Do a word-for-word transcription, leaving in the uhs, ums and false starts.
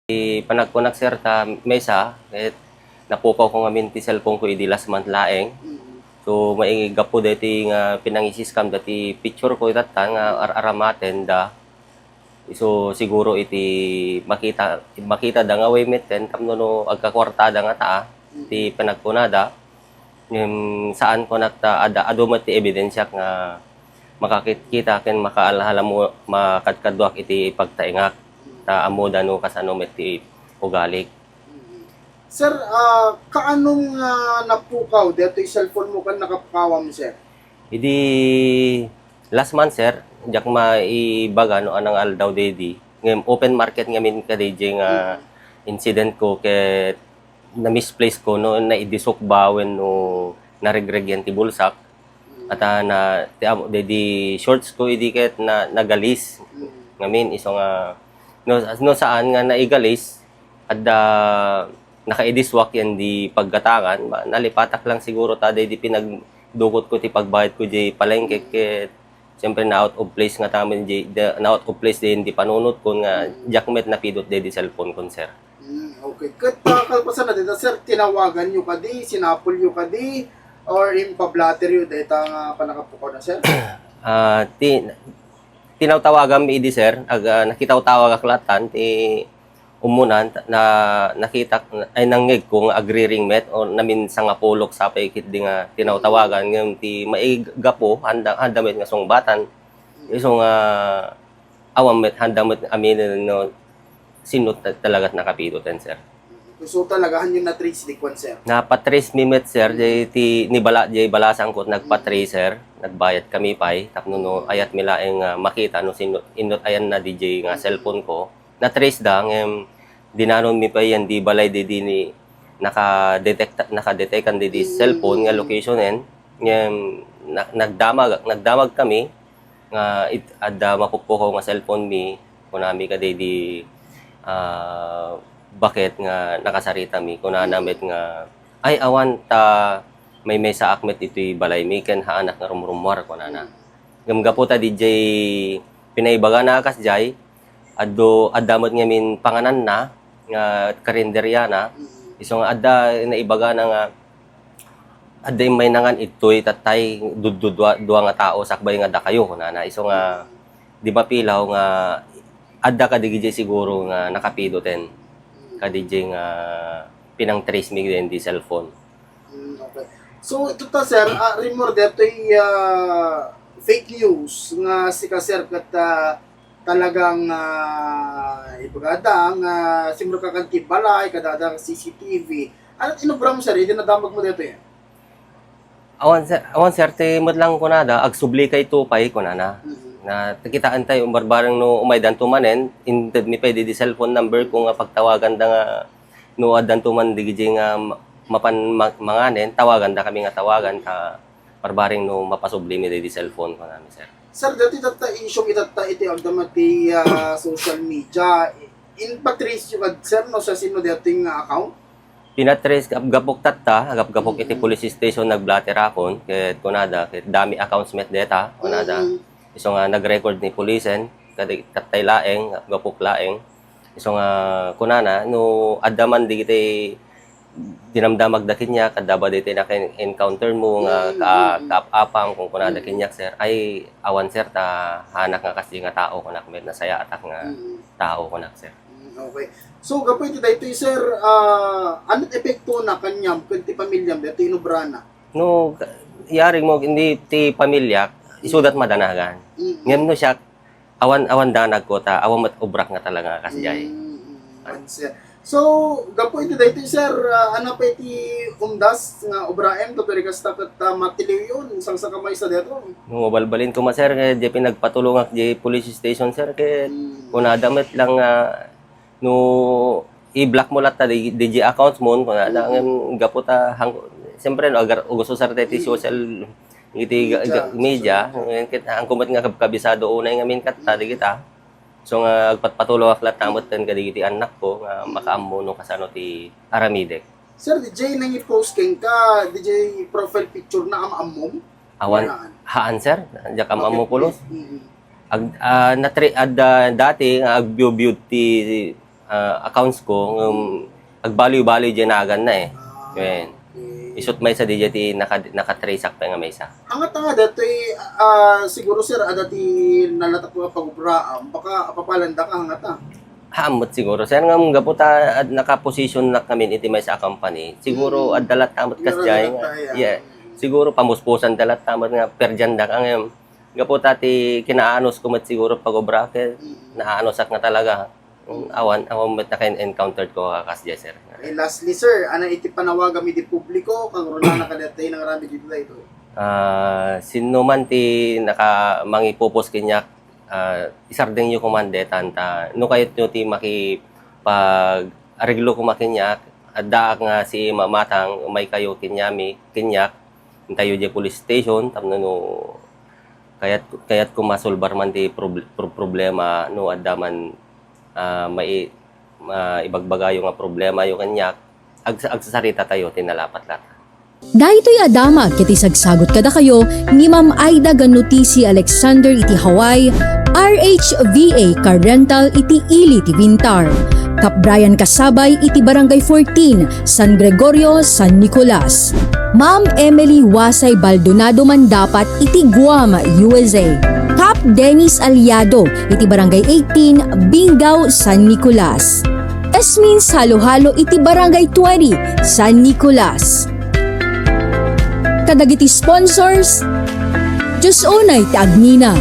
Ti panagkunak, sir, ta maysa, ket napukaw ko ngamin ti cellphone ko idi last month laeng. Mm. So, maigapu daytoy nga pinangi-scam daytoy picture ko itatta nga ar-, aramaten da. So, siguro iti makita, makita da nga way met ken tapno no agkakuartada ngata, ah, ti panagkunada. Ngem saan ko nak ta ada, adu met ti ebidensiak nga makakit-, kita ken makaalhala mo, makadkaduak iti pagtaengak. Ta ammo da no kasano met ti ugalik. Mm. Sir, ah, kaanong, ah, napukaw daytoy cellphone mo ken nakapukawam, sir? Idi last month, sir, diak maibaga no anang aldaw daydi. Ngem open market ngamin kadi diay nga incident ko ket na-misplace ko no naidisok ba wenno naregreg yan ti bulsak. At, ah, na, ti amo, daydi shorts ko idi ket na, nagalis. Mm. Ngamin, isu nga, no, no saan nga naigalis, adda nakaidiswak yan di paggatangan, ba, nalipatak lang siguro ta daydi pinagdukot ko ti pagbayad ko di palengke ket siyempre na out of place nga tamen di, di, na out of place din di panunot ko nga diak met napidot daydi cellphone ko, sir. Mm, okay. Ket, ah, kalpasan na dita, sir, tinawagan yo kadi, sinapol yo kadi, or impablatter yo dayta nga panakapukaw na, sir? Ah, ti-, tinawtawagan mi idi, sir. Ag-, ah, nakitawtawagak latan, ti umunan, na, nakitak, ay, nangngeg ko nga agriring met, o namin sangapulok sapay ket di nga tinawtawagan, ngem ti maigapu, handa, handa met nga sungbatan. Isu nga, awan met, handa met aminen no sino ta-, talaga nakapidot, sir. So, talaga, han yo na-trace di kwan, sir? Napa-trace mi met, sir, jay ti nibala-, jay balasan ko, nagpa-trace, sir. Nagbayad kami pay, tapno no ayat mi laeng, ah, makita no sino, inno ayan na di jay nga cellphone ko. Na-trace da, ngem dinanon mi pay yan di balay di, di ni naka-detect, naka-detectan di, di cellphone nga location en. Ngem na-, nagdamag, nagdamag kami, nga it-, adda mapupukaw nga cellphone mi, kunami kadi di, ah, baket nga nakasaritami, kunana met nga, "Ay, awan ta maymaysaak met itoy balaymi ken haanak nga rumrummuar," kunana. Ngem gapu ta di jay pinaibagana a kasjay, addo, adda met ngamin pangananna nga karinderiana, isu nga adda naibagana nga, "Adda immaynangan ittoy, tattay, duddu-, dua, dua nga tao sakbay nga dakayo," kunana. Isu nga, di mapilaw nga adda kadigidiay siguro nga nakapidot en kadidiay nga pinang-trace mi ken di cellphone. Mm, okay. So, ito ta, sir, ah, rumor detoy, ah, fake news nga sika, sir, ket, ah, talagang, ah, ibaga da nga simrekakan ti balay, kada da C C T V. Ano ti inubra mo, sir? Idi nadamag mo detoy? Awan, sir, awan, sir, ti met lang kunada, "Agsubli kayto pay," kunana. Mhm. Na, ti kitaen tayo, barbareng no umaydanto manen, inted mi pay di, di cellphone number ko nga pagtawagan da nga, no addanto man di, di nga ma-, mapan ma-, manganen, tawagan da kami nga tawagan, ta barbareng no mapasubli mi di, di cellphone, kunana, sir. Sir, dati tatta issue itatta iti agdama ti, ah, social media. Inpatrace yo kad, sir, no, sa sino dati nga account? Pinatrace gap-, gapok tatta, gap-, gapok iti police station nagblaterakon, ket kunada, ket dummy accounts met deta, kunada. Mm. Isu nga nag-record ni polisen, kadi-, tattay laeng, gapok laeng. Isu nga kunana, no adda man digiti dinamdamag da kaniak, adda ba ditoy naka-encounter mo nga ka-, kaap-apam, kung kunada kaniak, sir, ay, awan, sir, ta haanak nga kasdi nga tao, kunak met, nasayaatak nga tao, kunak, sir. Mm, okay. So, gapu iti daytoy, sir, ah, ano ti epektona kaniam ken ti pamilyam daytoy inubrana? No, ka-, yarig mo, hindi ti pamilyak, isudat madanagan. Mm. Ngem no siak, awan, awan danag ko ta, awan met ubrak nga talaga nga kasdiay. Mm, mm, sir. So, gapu iti daytoy, sir, ah, ano pay ti umdas nga ubraem, tuturay kasta ket, ah, matiliwyon, sangsaka maysa daytoy? No, mabalbalin ko man, sir, nga di pinagpatulongak di police station, sir, ket kunada met lang nga no i-block mo latta di, di accounts mo, kunada, ngem gapu ta, hang-, siyempre, no, agar-, uguso, sir, ti social, iti ga-, ga-, media, ngem ket, hangko met nga kab-, kabisado unay ngamin katta, di kita. So nga, agpatpatulongak latta met ken kadagiti annak ko nga makaammo no kasano ti aramidek. Sir, D J, nangi-post kenka, D J profile picture na am-ammom? Awan, haan, sir. Diak am-ammo pulos. Mm-mm. Ag-, ah, natri-, adda dati nga agbiubiud ti ah, accounts ko, um, agbaliw-baliw diay naganna eh. Wen. Isut maysa diay ti naka-, naka-trace ak pay nga maysa. Angata nga datoy, ah, siguro, sir, adda ti nalatak nga pagubraam, baka apapalanda ka, angata. Haan met siguro, sir, ngem gapu ta ad-, naka-position nak ngamin iti maysa a company. Siguro adda latta met kasdiay nga, yeah. Siguro pamuspusan da latta met nga perdianda ka ngem gapu ta ti kinaanus ko met siguro pagubra ket naanusak nga talaga. Mm, awan, awan met naka-encounter ko a kasdiay, sir. Eh, lastly, sir, ano iti panawagam iti publiko, kagurona na kadatayo nangaramid iti daytoy? Ah, sinno man ti naka-, mangipupos kaniak, ah, isardengyo koma daytan ta no kayatyo ti makipag-areglo koma kaniak, addaak nga si mamatang, umaykayo kaniami, kaniak, intayo diay police station tapno no kayat, kayatko masolbar man ti prob-, pro-, problema no adda man, ah, mai-, maibagbagayo nga problemayo kaniak, ag-, agsasaritatayo ti nalapat latta. Daytoy a damag ket isagsagut kadakayo ni Ma'am Aida Ganutisi Alexander iti Hawaii, R H V A Car Rental iti ili ti Vintar. Kap Brian Kasabay iti Barangay fourteen, San Gregorio, San Nicolas. Ma'am Emily Wasay Baldonado Mandapat iti Guam, U S A. Kap Dennis Aliado iti Barangay eighteen, Bingao, San Nicolas. Esmin Saluhalo iti Barangay twenty, San Nicolas. Kadagiti sponsors, Diyos unay ti agnina.